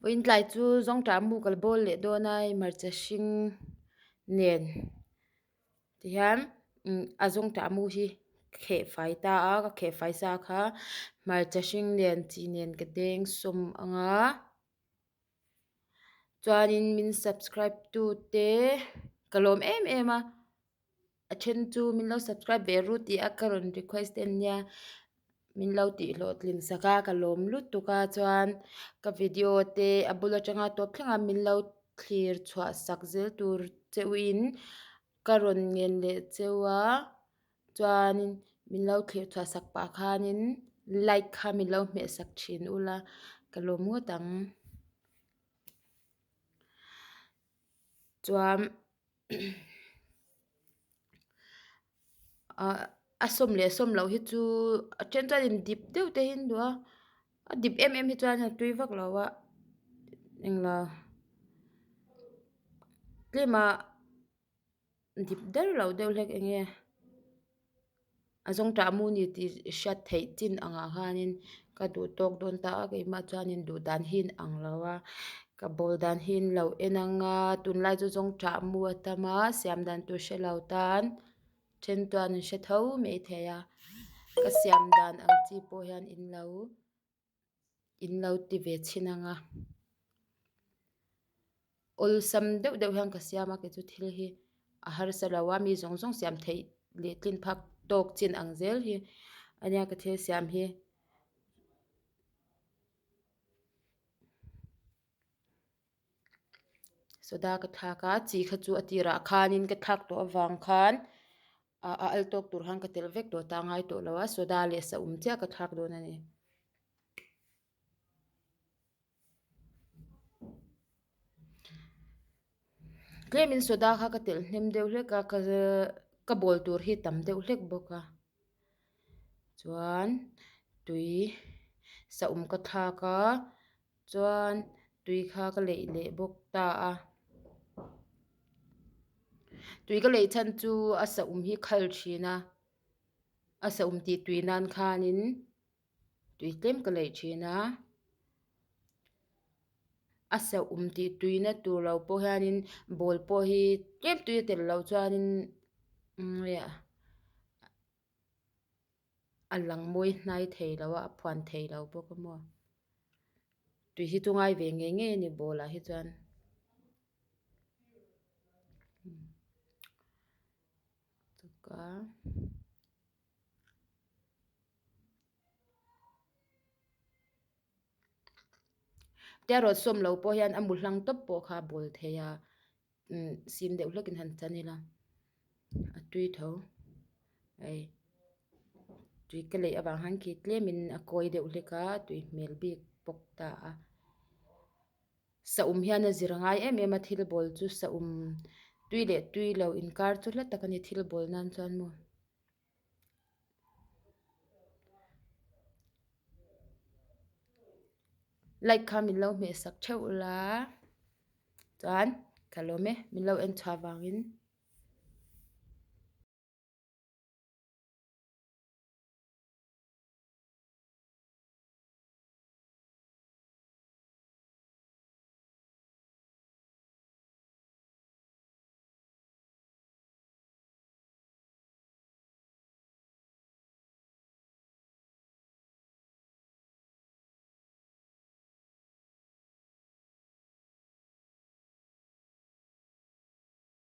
Vawiin tlai chu zawngṭah mu ka la bawl leh dawn a hei hmarcha hring nen tihian umm a zawngṭah mu hi ka kheh fai ta a ka kheh fai sa kha hmarcha hring nen chi nen ka deng sawm ang a chuanin min subscribe tu te ka lawm em em a. A then chu min lo subscribe ve ru tih a ka rawn request em nia min lo tih hlawhtlin sak a ka lawm lutuk a chuan ka video te a bul atanga tawp thleng a min lo thlir chhuah sak zel tur cheu in ka rawn ngen leh cheu a chuanin min lo thlir chhuah sak pah khanin like kha min lo hmeh sak thin ula ka lawm ngawt ang chuan. Ah a sawm leh sawm loh hi chu a then chuan in dip deuh te hi an duh a a dip em em hi chuan a tui vak lo a englo tlem ah dip der lo deuh hlek eng nge. A zawngṭah mu ni tih hriat theih chin angah khanin ka duh tawk dawn ta a keimah chuanin duh dan hi in ang lo a ka bawl dan hi in lo en ang a tunlai chu zawngṭah mu a tam a siam dan tur hre lo tan then chuan an hre tho maithei a ka siam dan ang chi pawh hian in lo in lo ti ve chhin ang a awlsam deuh deuh hian ka siam a kei chu thil hi a harsa lo a mi zawng zawng siam theih leh tlin phak tawk chin ang zel hi ania ka thil siam hi. Soda ka thlak a chi kha chu a tirah khanin ka thlak tawh avang khan a al tawk tur khan ka telh vek tawh ta ngai tawh lo a soda leh saum chiah ka thlak dawn a ni. Tlemin soda kha ka telh hnem deuh hlek a ka ka bawl tur hi tam deuh hlek bawk a chuan tui saum ka thlak a chuan tui kha ka leih leh bawk ta a tui ka leih chhan chu a saum hi khal thin a a saum tih tui nan khanin. Tui tlem ka leih thin a a saum tih tui na tur lo pawh hianin ball pawh hi tlem tui a tel loh chuanin a lang mawi hnai thei lo a a phuan thei lo bawk a maw tui hi chu ngai ve ngei ngei a ni ball ah hi chuan. Tia rawt sawm lo pawh hian a mu hlang tawp pawh kha a bawl thei a umm sim deuh hlek in han chan ila a tui tho hei tui ka leih avang hian khi tlem in a kawi deuh hlek a tui hmel bik bawk ta a saum hian a zir ngai em em a thil bawl chu saum tui leh tui lo inkar chu hla tak a ni thil bawl nan chuan maw. Like kha min lo hmeh sak theuh la chuan ka lawm e min lo en chhuah vangin.